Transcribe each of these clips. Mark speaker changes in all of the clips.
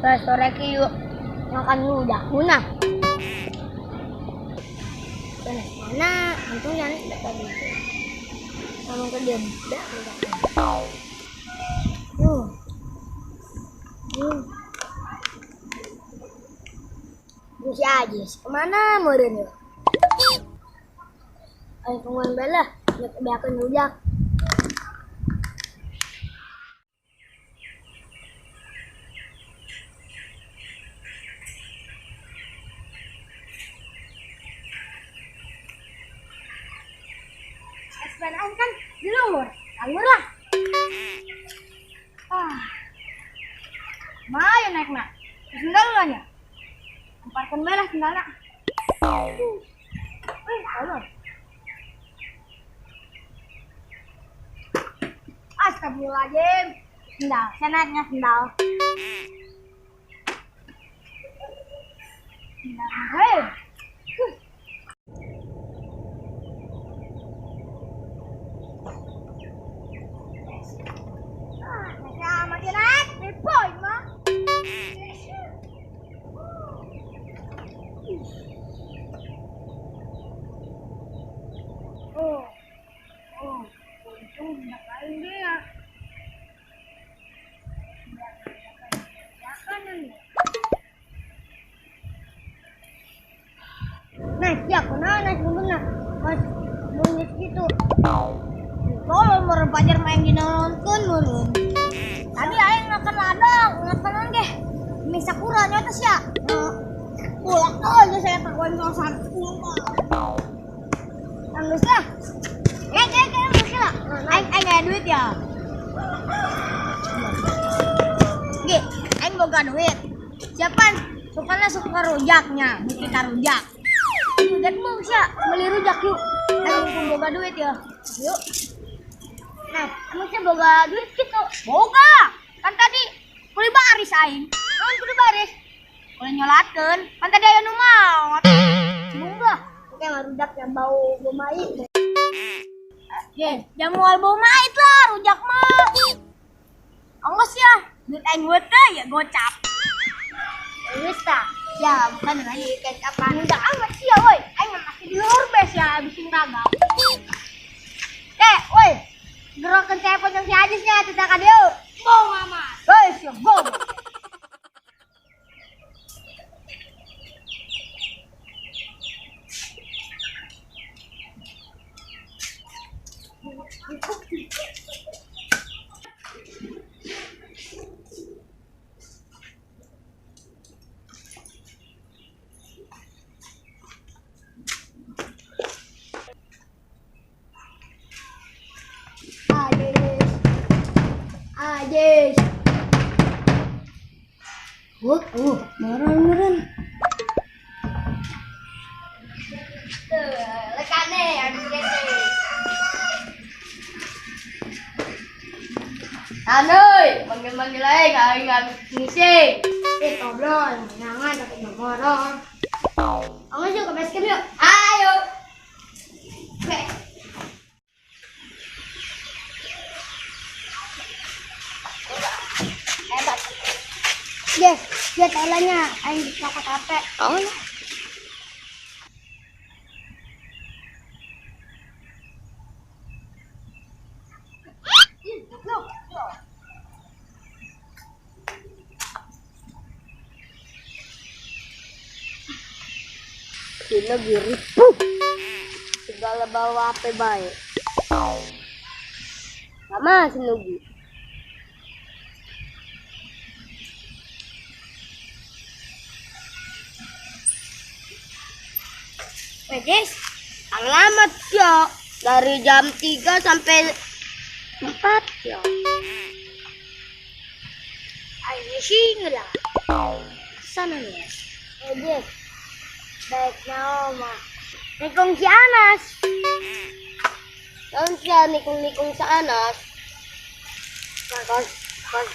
Speaker 1: Sore kieu makan rujak munah. Mana untung jangan tadi. Ngomong ke dia budak budak. Si Ajis kemana meureun yeuh? Ayo tungguan bae lah, beakeun rujak. Sepedaan kan di luhur, anggur lah. Ah, mayo naik nak, sendal lah nya. Lemparkan bae lah sendalna. Tolong. Astagfirullahaladzim. Sendal, saya naiknya sendal. Sendal, hei. Oh, untung budak lain dia. Nah, ya, kenapa naik bener? Mas, monyet gitu. Tolong meureun pajar main dinonton meureun. Tadi aing makan ladang, makan naon ge? Mie sakura nya teh sia. Ulah aja saya takuan sosan. Anggeus lah. Geus lah. Aing aya duit ya. Ge, aing boga duit. Siapan? Sukana suka rujaknya, kita rujak. Rujak mau sia, beli rujak yuk. Aing mumpung boga duit ya. Yuk. Nah, emang sia boga duit gitu? Boga. Kan tadi kuli baris aing. Naon kuli baris? Kuli nyolatkeun. Kan tadi aya nu maot. Munggah. Oke, rujak yang bau bau mait. Ye, jamu bau mait lah rujak mah. Angos ya, duit aing teh ya gocap. Geus tah. Ya, bukan lagi ikan kapan. Enggak amat sih ya, woi. Aing masih di luhur bes ya, habisin kagak. Woi. Gerakan saya pocong si Ajisnya teu ka dieu. Bong amat. Woi, siap bong. Ajis. Meren-meren. Lekane habis kene. Anoy, manggil-manggil aing, aing habis ngisi. Goblok, jangan tapi moron. Ayo yuk ke basecamp yuk. Ayo. Hebat. Yes, dia tolanya aing dicokot HP. Oh. Sila giripuh. Segala bawa HP baik. Sama si Nugi. Guys, ang lama ya. Dari jam 3 sampai 4 ya. Ayo sih lah. Sana nih. Guys, baik na mah. Nikung si Anas. Naon siya nikung-nikung sa Anas. Pas pas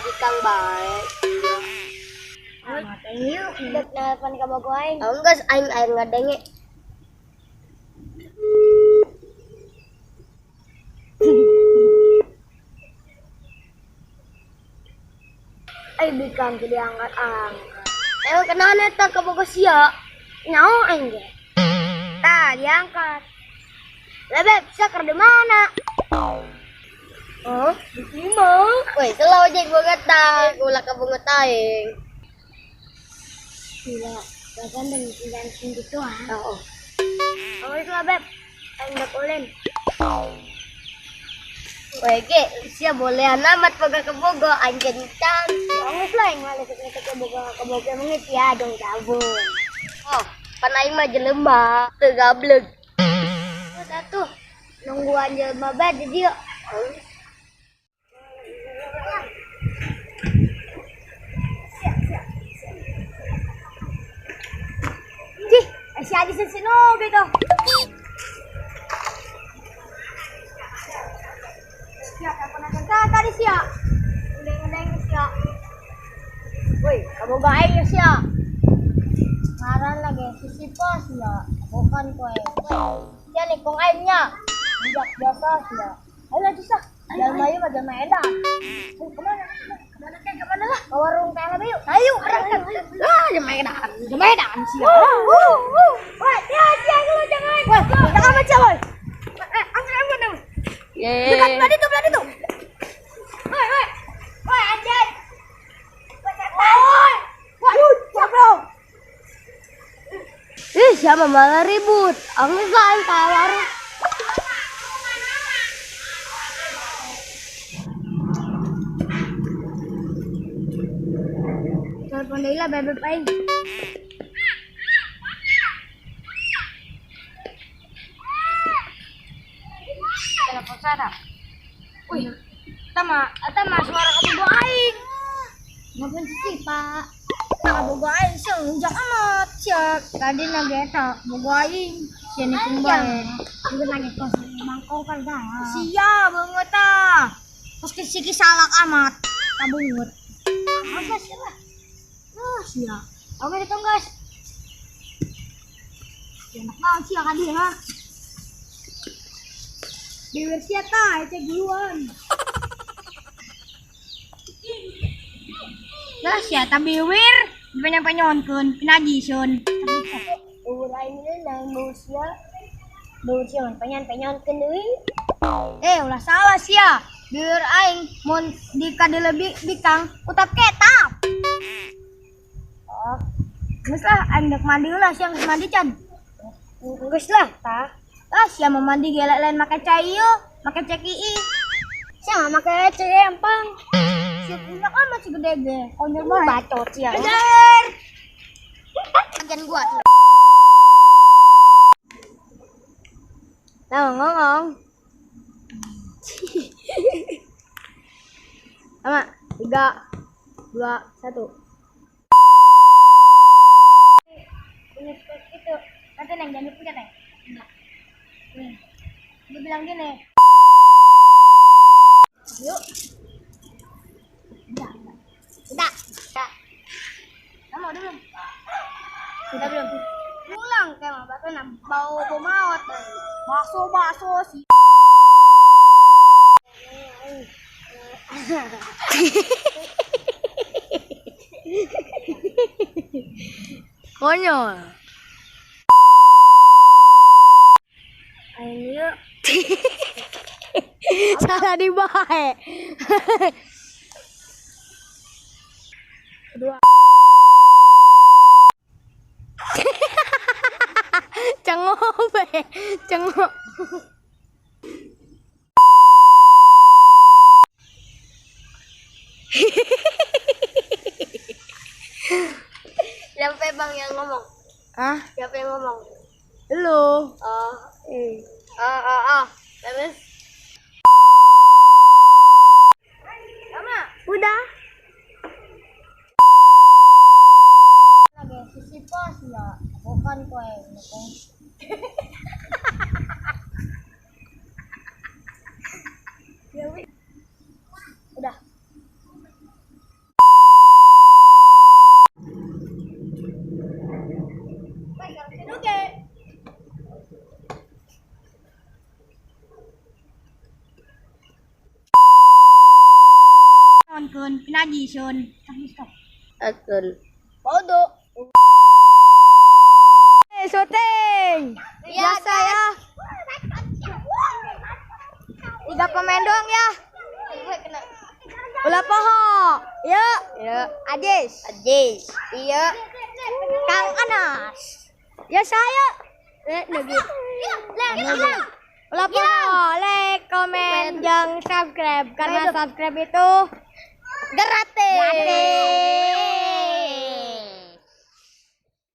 Speaker 1: bikang baik. Yuk, dek nelpon ka bogo aing. Enggeus aing aing ngadenge. Woi bikang teu diangkat-angkat. Emang kenaon eta kabogoh sia? Nyaho aing ge. Tah diangkat. Lah Beb, sia keur di mana? Oh, di imah.
Speaker 2: Woi, selaw jeung boga tang, ulah kabungut aing.
Speaker 1: Gila, bahkan dan dan gitu ah.
Speaker 2: Oh.
Speaker 1: Oh, itu lah Beb. Aing dak ulin.
Speaker 2: Woi, ge, sia bolehan amat boga kabogoh aing kencan.
Speaker 1: Bangus lah yang malah kita boga kabogoh mengit ya dong cabung.
Speaker 2: Oh, pan aing mah jelema, teu gableg.
Speaker 1: Terus atuh nungguan jelema bae di dieu. Cih, si Adi sensino gitu. Sia, telepon aja tadi sia. Udeng-udeng sia. Woi, kabogoh aing sia. Ngaran lagi si Sipa sia, bukan koe. Sia nikung aing nya. Budak biasa sia. Ayo lah susah. Jalan ayo mah jalan edan. Kemana? Kemana teh? Kemana lah? Ke warung teh lah yuk. Ayo, berangkat. Ah, jalan edan. Jalan edan sia. Woi, sia sia dulu jangan. Woi, jangan macam woi. Angkat angkat dong. Dekat belah itu, belah itu. Woi, woi. Woi, anjay. Woi, setan. Woi, siap bro.
Speaker 2: Ih, siapa malah ribut? Angin lah aing ka warung.
Speaker 1: Telepon deui lah bebeb aing. Telepon sana. Wih, tama, tama suara kabogoh aing. Ngapun sih, Pak? Kabogoh aing sia lunjak amat sia. Tadi lagi eta bogoh aing sia nikung bae. Juga lagi kos mangkong kan dah. Sia beungeut tah. Kos siki salak amat. Kabungut. Apa sih lah? Ah, sia. Oke, ditunggu, guys. Enak banget sia ka dieu, ha. Bibir sia tah, itu duluan. Lah sia ta biwir, dipenyong-penyongkeun, pinajiseun.
Speaker 2: Umur aing teh lain bau sia. Bau sia mah penyon-penyonkeun deui.
Speaker 1: Ulah salah sia. Bibir aing mun dikadelebih bikang utap ketap. Oh, geus lah aing dek mandi lah sia geus mandi can.
Speaker 2: Geus lah tah.
Speaker 1: Ah, sia mau mandi gelek lain make cai ieu, make ceki.
Speaker 2: Sia mah make cai empang.
Speaker 1: Sia punya amat si gede ge. Konyol bae.
Speaker 2: Bacot sia.
Speaker 1: Kejar.
Speaker 2: Bagian gua. Nah, ngomong.
Speaker 1: Sama, 3, 2, 1. Punya skor itu. Nanti neng jangan punya neng. Enggak. Nih. Dia bilang gini. Yuk. Udah.
Speaker 2: Udah. Udah.
Speaker 1: Kamu udah belum? Udah belum? Pulang kayak mah batu nah bau bau maot. Bakso bakso sih.
Speaker 2: Konyol. Ayo.
Speaker 1: Salah di bae. 2. Cengok bae, cengok.
Speaker 2: Siapa bang yang ngomong?
Speaker 1: Hah?
Speaker 2: Siapa yang ngomong?
Speaker 1: Lu.
Speaker 2: Oh. Oh. Terus?
Speaker 1: Sama.
Speaker 2: Udah.
Speaker 1: Lagi sisi pos ya, bukan koe. Udah. Oke. Diturunkeun pinajiseun. Stop.
Speaker 2: Akeun. Bodoh.
Speaker 1: Syuting. Biasa ya. 3 pemain doang ya. Ulah poho. Yuk.
Speaker 2: Iya.
Speaker 1: Ajis.
Speaker 2: Ajis. Iya.
Speaker 1: Kang Anas. Ya saya.
Speaker 2: Lagi.
Speaker 1: Ulah poho, like, komen, jeung subscribe karena subscribe itu
Speaker 2: Gratis.
Speaker 1: Gratis.